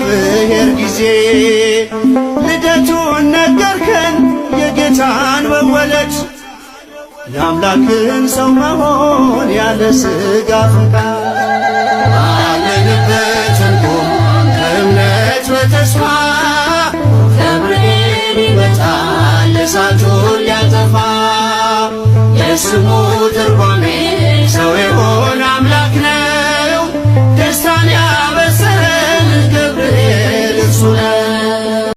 በእግዚአብሔር ጊዜ ልደቱን ነገርከን የጌታን መወለድ የአምላክን ሰው መሆን ያለ ሥጋ ፈቃድ ባለንበት እንቁም በእምነት በተስፋ ገብርኤል ይመጣል እሳቱን ሊያጠፋ የስሙ ትርጓሜ።